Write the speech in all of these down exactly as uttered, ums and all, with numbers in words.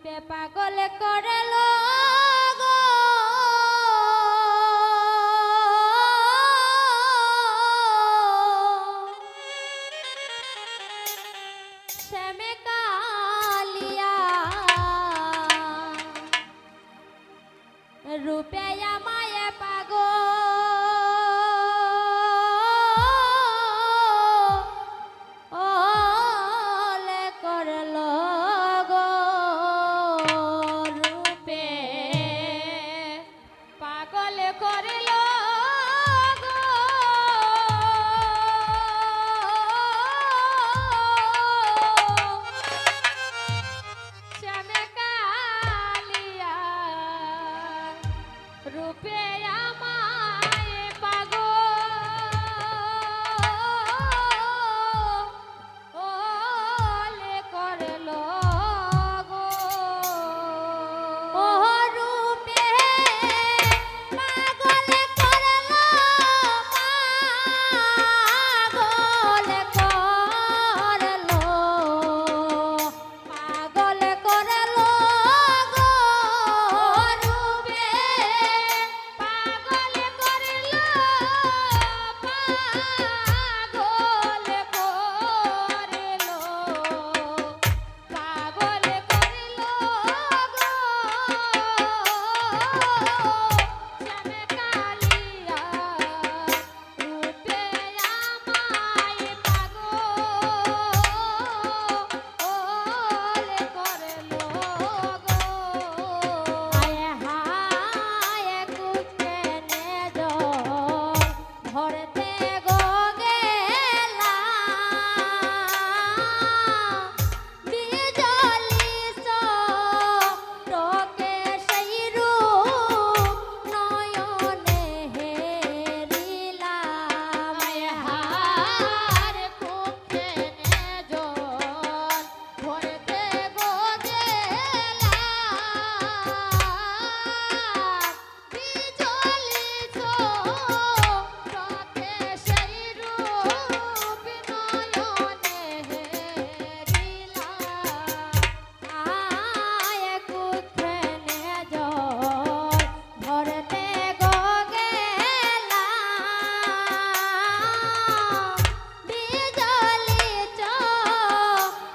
পাগল করলো গো শ্যামে কালিয়া, রূপে আমায় পাগল করলো গো রূপে, পাগল করলো গো শ্যামে কালিয়া, রূপে আমায় পাগল করলো গো। ও রূপে পাগল করলো, পাগল করলো। পাগল করলো গো রূপে, পাগল করলো, পাগল করলো, পাগল করলো গো শ্যামে কালিয়া। রূপে আমায় পাগল করলো গো। হায় হায় কুক্ষে নেজর ভরতে গো গেলা। বিজলি চোখে সেই রূপ নয়নে হেরিলাম। হার কুক্ষে নেজর ভরতে গো গেলা। বিজলি চোখে সেই রূপ নয়নে হেরিলাম। হায় কুক্ষে নেজর ভরতে গো গেলা। বিজলি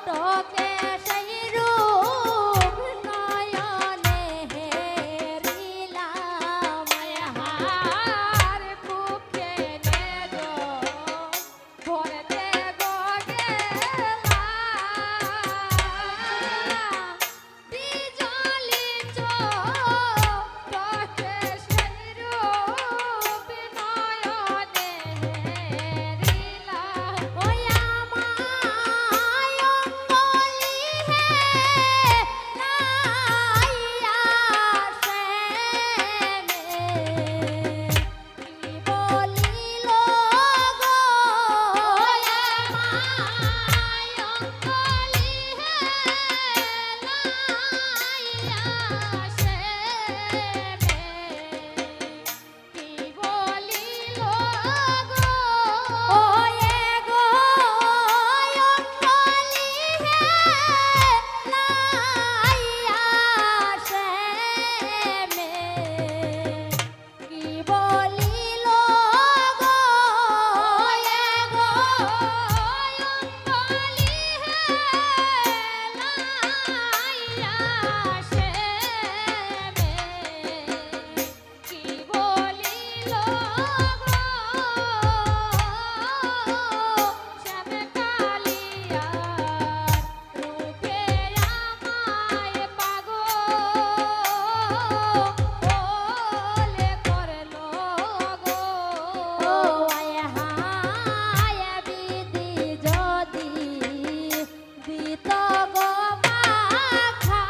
চোখে সেই রূপ নয়নে হেরিলাম। হার কুক্ষে নেজর ভরতে গো গেলা। বিজলি চোখে সেই রূপ নয়নে হেরিলা। ওই আমায় অঙ্গলি হেলাইয়া শ্যামে কি বলিল গো, আমায় অঙ্গলি হেলাইয়া শ্যামে কি বলিল গো, ও এ গো, অঙ্গলি হেলাইয়া শ্যামে। কি বলিল গো, এ গো, অঙ্গলি হেলাইয়া শ্যামে। কি বলিল গো, শ্যাম কালিয়া। রূপে আমায় পাগল করলো গো। ও আয় হায় বিধি যদি দিত গো বাধা।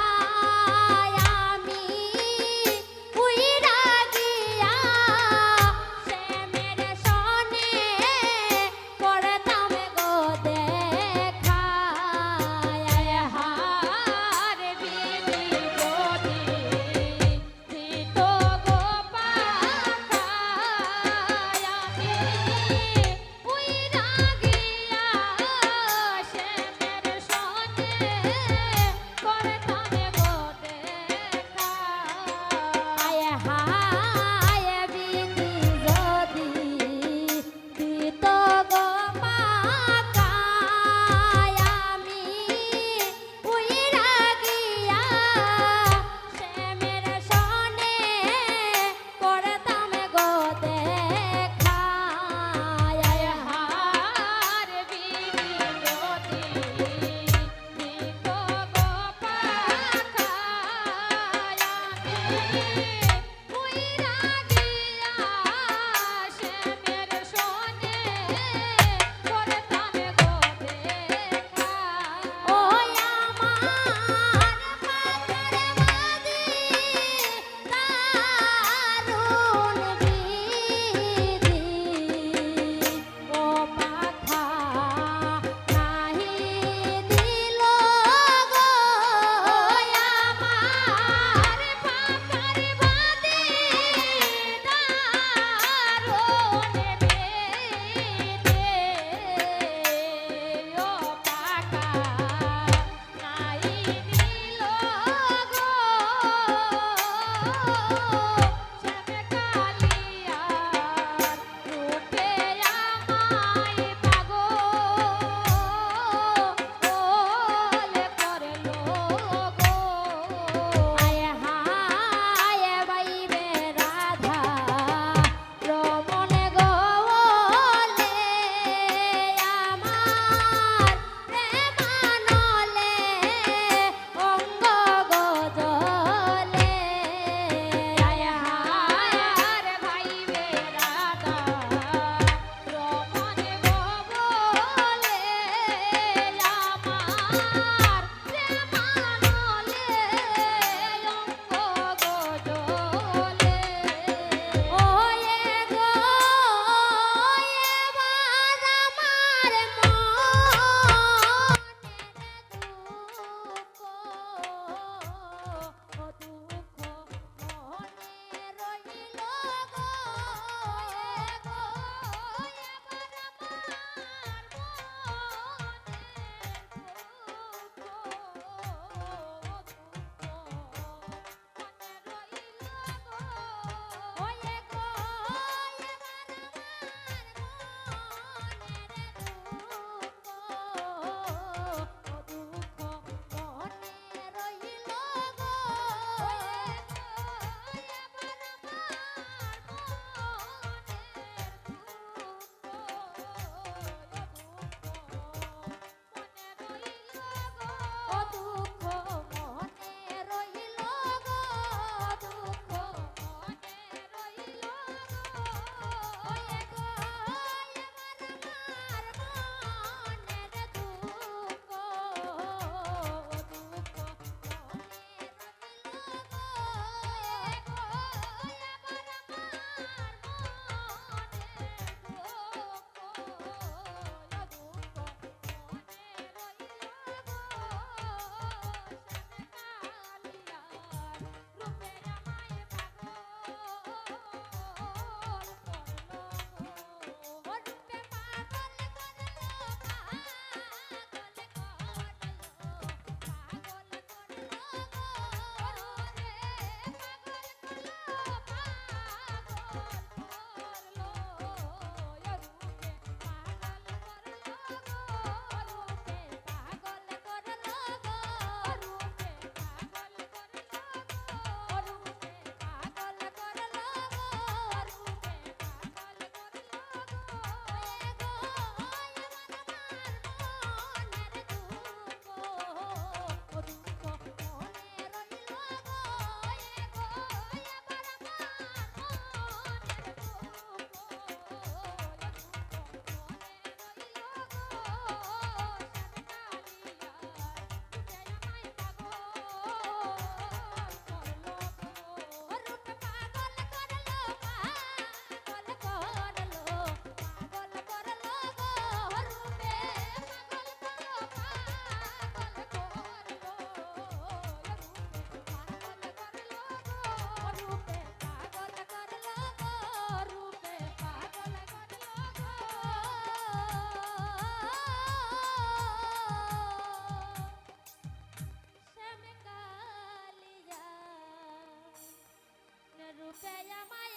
বেয়ামাই